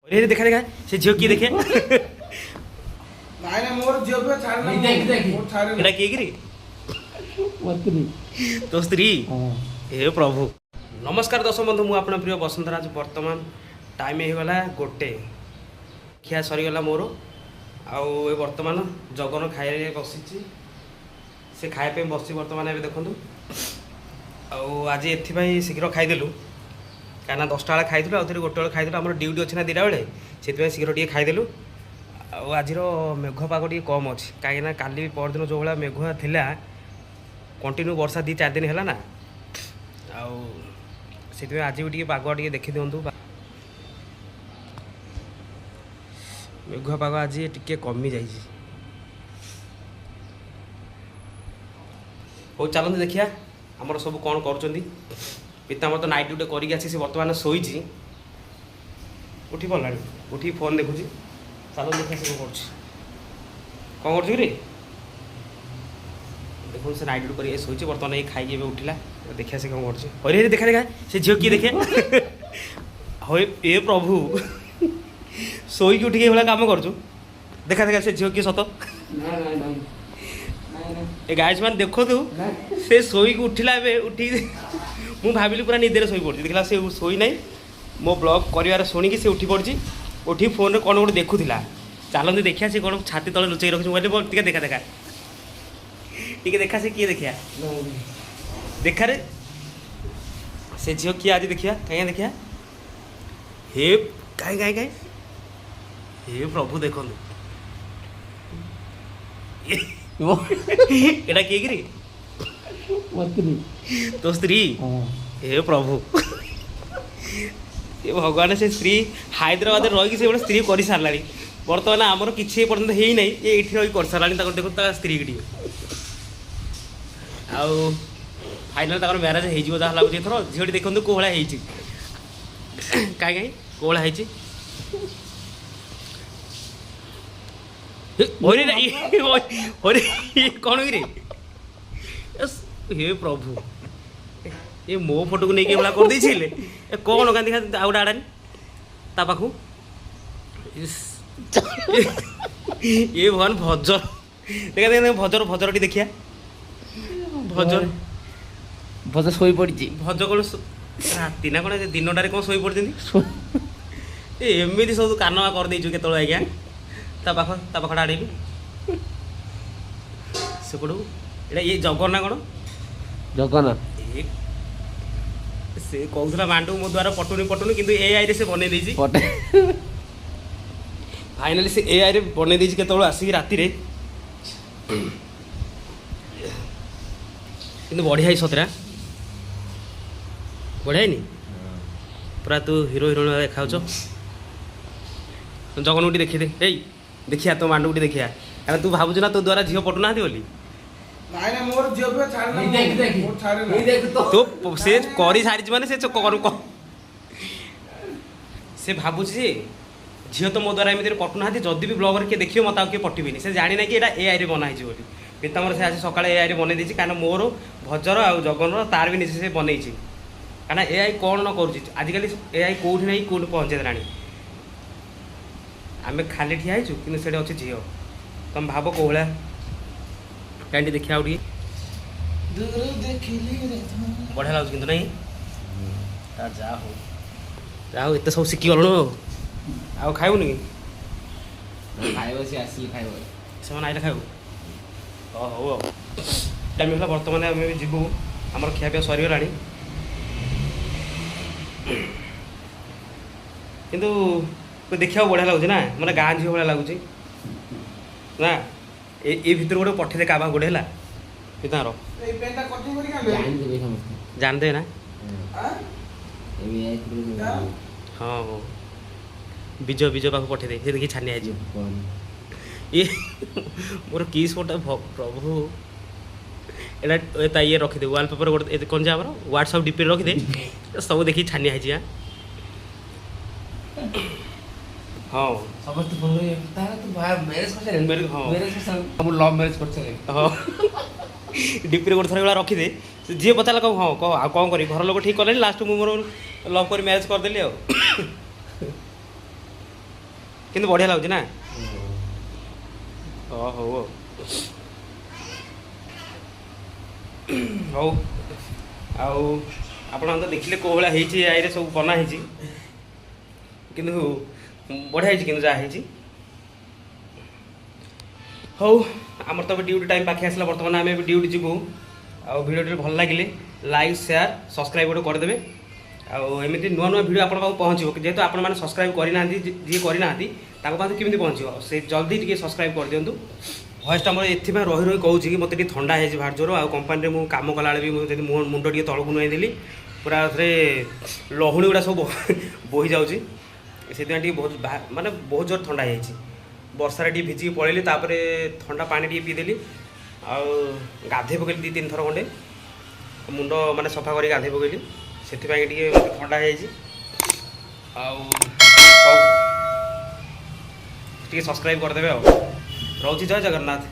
ଅରେ ଦେଖା ଦେଖା, ସେ ଝିଅ କିଏ ଦେଖେ। ନାଇଁ ନାଇଁ, ମୋର ଝିଅ ପିଲା ଛାଡ଼େ ନା। ଦେଖ, ଦେଖ। ମୋର ଛାଡ଼େ ନା। ଏଟା କିଏ କିରେ? ମୋ ସ୍ତ୍ରୀ। ତୋ ସ୍ତ୍ରୀ? ହଁ। ହେ ପ୍ରଭୁ। ନମସ୍କାର ଦର୍ଶକ ବନ୍ଧୁ, ମୁଁ ଆପଣ ପ୍ରିୟ ବସନ୍ତରାଜ। ବର୍ତ୍ତମାନ ଟାଇମ୍ ହେଇଗଲା 1। ଖିଆ ସରିଗଲା ମୋର। ଆଉ ଏ ବର୍ତ୍ତମାନ ଜଗନ ଖାଇବା ବସିଛି, ସେ ଖାଇବା ପାଇଁ ବସିଛି ବର୍ତ୍ତମାନ ଏବେ ଦେଖନ୍ତୁ। ଆଉ ଆଜି ଏଥିପାଇଁ ଶୀଘ୍ର ଖାଇଦେଲୁ, କାହିଁକିନା 10ଟା ବେଳେ ଖାଇଥିଲୁ, ଆଉ ଥରେ 1 ବେଳେ ଖାଇଦେଲୁ। ଆମର ଡ୍ୟୁଟି ଅଛି ନା 2ଟା ବେଳେ, ସେଥିପାଇଁ ଶୀଘ୍ର ଟିକେ ଖାଇଦେଲୁ। ଆଉ ଆଜିର ମେଘ ପାଗ ଟିକେ କମ୍ ଅଛି, କାହିଁକିନା କାଲି ପରଦିନ ଯେଉଁ ଭଳିଆ ମେଘ ଥିଲା, କଣ୍ଟିନ୍ୟୁ ବର୍ଷା 2 4 ଦିନ ହେଲା ନା, ଆଉ ସେଥିପାଇଁ ଆଜି ବି ଟିକେ ପାଗ ଟିକେ ଦେଖିଦିଅନ୍ତୁ। ମେଘୁଆ ପାଗ ଆଜି ଟିକେ କମି ଯାଇଛି। ହଉ ଚାଲନ୍ତୁ ଦେଖିବା ଆମର ସବୁ କ'ଣ କରୁଛନ୍ତି। ପିତାମର ତ ନାଇଟ୍ ଡ୍ୟୁଟି କରିକି ଆସି ସେ ବର୍ତ୍ତମାନ ଶୋଇଛି, ଉଠି ପଡ଼ିଲାଣି, ଉଠିକି ଫୋନ୍ ଦେଖୁଛି। ଚାଲନ୍ତୁ ଦେଖିବା ସେ କ'ଣ କରୁଛି। କ'ଣ କରୁଛୁ କିରେ? ଦେଖନ୍ତୁ, ସେ ନାଇଟ୍ ଡ୍ୟୁଟି କରିକି ଶୋଇଛି ବର୍ତ୍ତମାନ, ଏଇ ଖାଇକି ଏବେ ଉଠିଲା। ଦେଖିବା ସେ କ'ଣ କରୁଛି। ହରି ହରି, ଦେଖା ଦେଖା, ସେ ଝିଅ କିଏ ଦେଖେ। ହଇ ଏ ପ୍ରଭୁ, ଶୋଇକି ଉଠିକି ଏଇଭଳିଆ କାମ କରୁଛୁ। ଦେଖା ଦେଖା, ସେ ଝିଅ କିଏ ସତ। ନାଇଁ ନାଇଁ ନାଇଁ ନାଇଁ। ଏ ଗାଇସ୍ ମାନେ ଦେଖନ୍ତୁ, ସେ ଶୋଇକି ଉଠିଲା ଏବେ ଉଠିକି। ମୁଁ ଭାବିଲି ପୁରା ନିଦରେ ଶୋଇ ପଡ଼ିଛି, ଦେଖିଲା ସେ ଶୋଇ ନାହିଁ। ମୋ ବ୍ଲଗ୍ କରିବାର ଶୁଣିକି ସେ ଉଠି ପଡ଼ିଛି। ଉଠିକି ଫୋନ୍ରେ କ'ଣ ଗୋଟେ ଦେଖୁଥିଲା। ଚାଲନ୍ତୁ ଦେଖିବା ସେ କ'ଣ ଛାତି ତଳେ ଲୁଚେଇ ରଖୁଛି। ମୁଁ କହିଲି ଟିକେ ଦେଖା ଦେଖା, ଟିକେ ଦେଖା ସେ କିଏ ଦେଖିବା। ଦେଖାରେ, ସେ ଝିଅ କିଏ ଆଜି ଦେଖିବା। କାହିଁକି ଦେଖିବା? ହେ କାହିଁ କାହିଁ କାହିଁ, ହେ ପ୍ରଭୁ, ଦେଖନ୍ତୁ, ଏଟା କିଏ କିରେ? ମୋ ସ୍ତ୍ରୀ। ତୋ ସ୍ତ୍ରୀ? ହଁ। ହେ ପ୍ରଭୁ, ଏ ଭଗବାନ, ସେ ସ୍ତ୍ରୀ ହାଇଦ୍ରାବାଦରେ ରହିକି ସେ ଗୋଟେ ସ୍ତ୍ରୀ କରିସାରିଲାଣି। ବର୍ତ୍ତମାନ ଆମର କିଛି ଏପର୍ଯ୍ୟନ୍ତ ହେଇନାହିଁ, ଏ ଏଇଠି ରହି କରିସାରିଲାଣି। ତାଙ୍କର ଦେଖନ୍ତୁ, ତା ସ୍ତ୍ରୀ ଟିକେ। ଆଉ ଫାଇନାଲ୍ ତାଙ୍କର ମ୍ୟାରେଜ୍ ହେଇଯିବ ଯାହା ଲାଗୁଛି ଏଥର। ଝିଅଟି ଦେଖନ୍ତୁ କେଉଁ ଭଳିଆ ହେଇଛି। କାହିଁ କାହିଁ, କେଉଁ ଭଳିଆ ହେଇଛି? ହରି ହରି, କ'ଣ କିରେ? ହେ ପ୍ରଭୁ, ଏ ମୋ ଫଟୋକୁ ନେଇକି ଏଭଳିଆ କରିଦେଇଛି। ହେଲେ ଏ କ'ଣ କାନ୍ଦି କାନ୍ଦି ଆଉ ଗୋଟେ ଆଡ଼ାନି ତା ପାଖକୁ। ଏ ଭଗବାନ, ଭଜର ଦେଖା ଦେଖା, ଭଜର ଭଜରଟି ଦେଖିବା ଭଜର। ଭଜ ଶୋଇ ପଡ଼ିଛି। ଭଜ କ'ଣ ରାତି ନା କ'ଣ ଦିନଟାରେ କ'ଣ ଶୋଇ ପଡ଼ିଛନ୍ତି ଏ? ଏମିତି ସବୁ କାନମା କରିଦେଇଛୁ କେତେବେଳେ ଆଜ୍ଞା। ତା ପାଖ ତା ପାଖଟା ଆଡ଼େଇଲୁ ସେପଟକୁ। ଏଇଟା ଇଏ ଜଗନ ନା କ'ଣ? ଜଗନ୍ନାଥ। ଏ ସେ କହୁଥିଲା ମାଣ୍ଡୁ ମୋ ଦ୍ୱାରା ପଟୁନି ପଟୁନି, କିନ୍ତୁ ଏଆଇରେ ସେ ବନେଇ ଦେଇଛି। ପଟେ। ଫାଇନାଲି ସେ ଏଆଇରେ ବନେଇ ଦେଇଛି କେତେବେଳେ ଆସିକି ରାତିରେ। କିନ୍ତୁ ବଢ଼ିଆ ହେଇଛି ସତରେ, ବଢ଼ିଆ ହେଇନି ପୁରା? ତୁ ହିରୋ ହିରୋଇନ୍ ଦେଖାଉଛ। ଜଗନକୁ ଟିକେ ଦେଖିଦେ। ଏଇ ଦେଖିଆ ତୋ ମାଣ୍ଡୁକୁ ଟିକେ ଦେଖିଆ, କାରଣ ତୁ ଭାବୁଛୁ ନା ତୋ ଦ୍ୱାରା ଝିଅ ପଟୁନାହାନ୍ତି ବୋଲି। ନାଇଁ ନାଇଁ, ମୋର ଝିଅ ପିଲା ଛାଡ଼େ ନା। ଦେଖ ଦେଖ। ମୋର ଛାଡ଼େ ନା। ଦେଖ ତ। ତୋ ସେ କରି ସାରିଛି, ମାନେ ସେ କରୁ ସେ ଭାବୁଛି ଯେ ଝିଅ ତ ମୋ ଦ୍ୱାରା ଏମିତିରେ ପଟୁନାହାନ୍ତି, ଯଦି ବି ବ୍ଲଗରେ କିଏ ଦେଖିବ ମୋତେ ଆଉ କିଏ ପଟିବେନି। ସେ ଜାଣିନାହିଁ କି ଏଇଟା ଏଆଇରେ ବନା ହେଇଛି ବୋଲି। ପିତାମର ସେ ଆଜି ସକାଳେ ଏଆଇରେ ବନେଇ ଦେଇଛି, କାରଣ ମୋର ଭଜର ଆଉ ଜଗନର ତାର ବି ନିଜେ ସେ ବନେଇଛି। କାରଣ ଏଆଇ କ'ଣ ନ କରୁଛି ଆଜିକାଲି, ଏଆଇ କେଉଁଠି ନାହିଁ କେଉଁଠି ପହଞ୍ଚେଇ ଦେଲାଣି। ଆମେ ଖାଲି ଠିଆ ହେଇଛୁ, କିନ୍ତୁ ସେଠି ଅଛି ଝିଅ। ତମେ ଭାବ କେଉଁ ଭଳିଆ। କାହିଁକି ଦେଖିବା ଆଉ ଟିକେ। ବଢ଼ିଆ ଲାଗୁଛି କିନ୍ତୁ ନାଇଁ? ତା ଯାହା ହଉ ଯାହା ହଉ, ଏତେ ସବୁ ଶିଖିଗଲୁଣୁ। ଆଉ ଖାଇବୁନି କି? ଖାଇବ, ସେ ଆସିଲେ ଖାଇବ। ସେମାନେ ଆଇଲେ ଖାଇବୁ। ହଉ, ଆଉ ଟାଇମ୍ ହେଲା, ବର୍ତ୍ତମାନ ଆମେ ବି ଯିବୁ, ଆମର ଖିଆପିଆ ସରିଗଲାଣି। କିନ୍ତୁ ଦେଖିବାକୁ ବଢ଼ିଆ ଲାଗୁଛି ନା, ମାନେ ଗାଁ ଝିଅ ଭଳିଆ ଲାଗୁଛି ନା? ଏ ଭିତରୁ ଗୋଟେ ପଠେଇଦେ କାହା ପାଖକୁ ଗୋଟେ, ହେଲା ପିତାର। ଏଇ ପେନ୍ଟା କଟିଂ କରିକି ଆଣିବେ। ଜାଣିଦେବେ ସମସ୍ତେ। ଜାଣିଦେବେ ନା? ଆଁ? ଏବେ ହଁ ହଁ, ବିଜୟ ବିଜୟ ପାଖକୁ ପଠେଇଦେ, ସେ ଦେଖି ଛାନିଆ ହେଇଯିବ। ଇଏ ମୋର କିସ୍ ଫଟୋ, ପ୍ରଭୁ। ଏଇଟା ତା ଇଏ ରଖିଦେ, ୱାଲ୍ ପେପର ଗୋଟେ କ'ଣ ଯେ ଆମର ହ୍ୱାଟ୍ସଆପ୍ ଡିପିରେ ରଖିଦେ, ସବୁ ଦେଖିକି ଛାନିଆ ହେଇଯିବା। ହଁ। ସମସ୍ତେ ଫୋନ୍ କରିବେ, ତାହେଲେ ତୁ ମ୍ୟାରେଜ୍ କରିସାରିଲୁଣି? ହଁ। ମ୍ୟାରେଜ୍ କରିସାରିଲୁଣି? ମୁଁ ଲଭ୍ ମ୍ୟାରେଜ୍ କରିସାରିଲିଣି। ହଁ, ଡିପିରେ ଗୋଟେ ଥର ଏଭଳିଆ ରଖିଦେ, ଯିଏ ପଚାରିଲା କହ ହଁ କହ, ଆଉ କ'ଣ କରିବି, ଘର ଲୋକ ଠିକ୍ କଲେଣି, ଲାଷ୍ଟ ମୁଁ ମୋର ଲଭ୍ କରି ମ୍ୟାରେଜ୍ କରିଦେଲି। ଆଉ କିନ୍ତୁ ବଢ଼ିଆ ଲାଗୁଛି ନା? ହଁ, ହଉ ଆଉ ହଉ। ଆଉ ଆପଣ ତ ଦେଖିଲେ କେଉଁ ଭଳିଆ ହେଇଛି, ଏଆଇରେ ସବୁ ବନା ହେଇଛି। କିନ୍ତୁ ବଢ଼ିଆ ହେଇଛି, କିନ୍ତୁ ଯାହା ହେଇଛି ହଉ। ଆମର ତ ଏବେ ଡ୍ୟୁଟି ଟାଇମ୍ ପାଖେ ଆସିଲା। ବର୍ତ୍ତମାନ ଆମେ ଏବେ ଡ୍ୟୁଟି ଯିବୁ। ଆଉ ଭିଡ଼ିଓଟି ଭଲ ଲାଗିଲେ ଲାଇକ୍, ସେୟାର, ସବସ୍କ୍ରାଇବ୍ ଗୋଟେ କରିଦେବେ। ଆଉ ଏମିତି ନୂଆ ନୂଆ ଭିଡ଼ିଓ ଆପଣଙ୍କ ପାଖକୁ ପହଞ୍ଚିବ। ଯେହେତୁ ଆପଣମାନେ ସବସ୍କ୍ରାଇବ୍ କରିନାହାନ୍ତି, ଯିଏ କରିନାହାନ୍ତି ତାଙ୍କ ପାଖକୁ କେମିତି ପହଞ୍ଚିବ? ସେ ଜଲ୍ଦି ଟିକେ ସବସ୍କ୍ରାଇବ୍ କରିଦିଅନ୍ତୁ। ଭଏସ୍ଟା ମୋର ଏଥିପାଇଁ ରହି ରହି କହୁଛି କି ମୋତେ ଟିକେ ଥଣ୍ଡା ହେଇଛି ଭାରି ଜୋର। ଆଉ କମ୍ପାନୀରେ ମୁଁ କାମ କଲାବେଳେ ବି ମୁଁ ଯଦି ମୁଣ୍ଡ ଟିକେ ତଳକୁ ନୁଆଇଁ ଦେଲି, ପୁରା ଥରେ ଲହୁଣୀ ଗୁଡ଼ା ସବୁ ବୋହି ଯାଉଛି। ସେଥିପାଇଁ ଟିକେ ବହୁତ ମାନେ ବହୁତ ଜୋର ଥଣ୍ଡା ହେଇଯାଇଛି। ବର୍ଷାରେ ଟିକେ ଭିଜିକି ପଳେଇଲି, ତାପରେ ଥଣ୍ଡା ପାଣି ଟିକେ ପିଇଦେଲି ଆଉ ଗାଧେଇ ପକେଇଲି ଦୁଇ ତିନି ଥର ଖଣ୍ଡେ। ମୁଣ୍ଡ ମାନେ ସଫା କରି ଗାଧେଇ ପକେଇଲି, ସେଥିପାଇଁ ଟିକେ ମୋତେ ଥଣ୍ଡା ହେଇଯାଇଛି। ଆଉ ହଉ, ଟିକେ ସବସ୍କ୍ରାଇବ୍ କରିଦେବେ। ଆଉ ରହୁଛି, ଜୟ ଜଗନ୍ନାଥ।